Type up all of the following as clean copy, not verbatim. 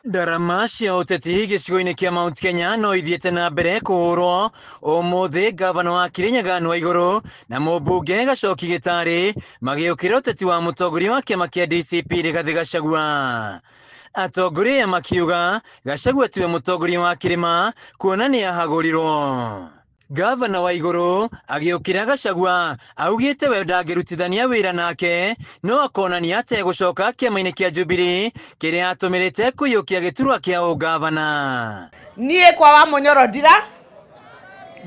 Ndarama cia ũteti gĩcigo-inĩ kĩa Mount Kenya no ithiĩte na mbere kũhũrwo. Ũmũthĩ gavana wa Kirinyaga Nwa Igũrũ na mũmbunge Gachoki Gĩtarĩ magĩũkĩra ũteti wa mũtongoria wa kĩama kĩa DCP Rigathĩ Gachagua. Atongoria aya makiuga Gachagua tiwe mũtongoria wa kĩrĩma kuona nĩ ahagũrirwo. Gavana wa Igũrũ agĩũkĩra Gachagua augĩte we ndangĩrutithania wĩra nake no akonania ategũcoka kĩama-inĩ kĩa Jubilee kĩrĩa atũmĩrĩte kũiyũkia gĩturwa kĩa ũgavana. Niĩ kwa Wamunyoro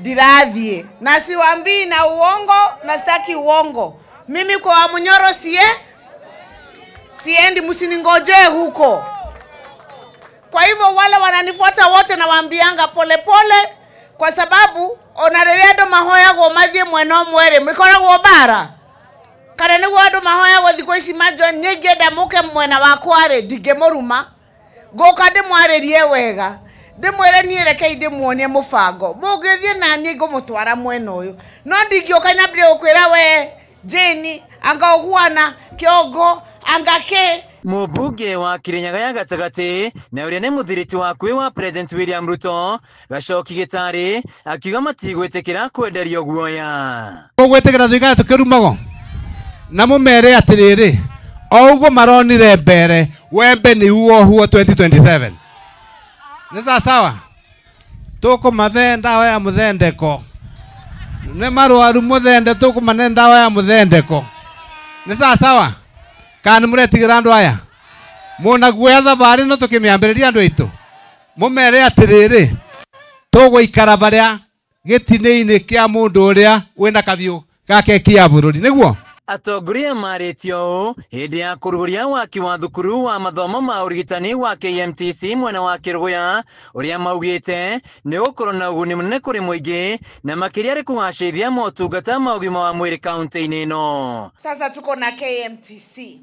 ndirathiĩ na siwambii na uongo na sitaki uongo. Mimi kwa Wamunyoro siendi, msiningojee huko. Kwa hivyo wale wananifuata wote nawaambianga pole pole, kwa sababu ona rĩrĩa andũ mahoyagwo mathiĩ mwena ũmwe rĩ, mĩkoragwo bara. Kana nĩguo andũ mahoyagwo thikũ ici manjo, niĩ ingĩenda mũke mwena wakwa rĩ, ndingĩmũruma. Ngũka ndĩmwarĩrie wega, ndĩmwĩre niĩ rekei ndĩmuonie mũbango. Mũngĩthiĩ na niĩ ngũmũtwara mwena ũyũ. No ndingĩũka nyambĩrĩrie gũkwĩra we Jane, anga ũguana, kĩongo, anga kĩ. Mũmbunge wa Kirinyaga ya gatagatĩ na ũrĩa nĩ mũthiriti wa kwĩ wa President William Ruto Gachoki Gĩtarĩ akiuga matigwĩtĩkĩra kwenderio guoya. Mũgwĩtĩkĩra tũikare tũkĩrumagwo na mũmere atĩrĩrĩ, o ũguo maronire mbere wembe nĩ uohuo 2027. Nĩ sawa? Tũkũmathe ndawa ya mũthendeko. Nĩ marwaru mũthende, tũkũmane ndawa ya mũthendeko. Nĩ sawa? Kana nĩ mũretigĩra andũ aya? Mũna guoya thabarĩ no tũkĩmĩambĩrĩria andũ aitũ. Mũmere atĩrĩrĩ, tũgũikara barĩa gĩtinĩ-inĩ kĩa mũndũ ũrĩa wĩna kahiũ ga keki ya bũrũri, nĩguo? Atongoria marĩtio ũũ hĩndĩ ya kũrugũria waki wa thukuru wa mathomo ma ũrigitani wa KMTC mwena wa Kĩrũgũya ũrĩa maugĩte nĩ gũkorwo na ũguni mũnene kũrĩ mũingĩ na makĩria arĩ kũgacĩrithia motungata ma ũgima wa mwĩrĩ kaunti-inĩ ĩno. Sasa tuko na KMTC.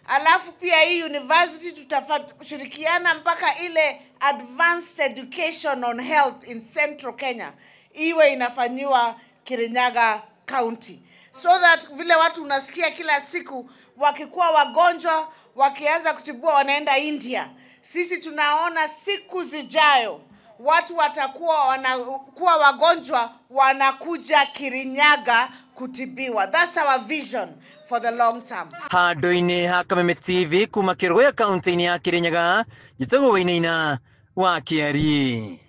Alafu pia hii university tutashirikiana mpaka ile advanced education on health in Central Kenya iwe inafanyiwa Kirinyaga County. So that vile watu unasikia kila siku wakikuwa wagonjwa wakianza kutibua wanaenda India. Sisi tunaona siku zijayo watu watakuwa wanakuwa wagonjwa wanakuja Kirinyaga kutibiwa. That's our vision for the long term. Handũ-inĩ ha Kameme TV kuma Kĩrũgũya kaunti-inĩ ya Kirinyaga, njĩtagwo Wainaina wa Kĩari.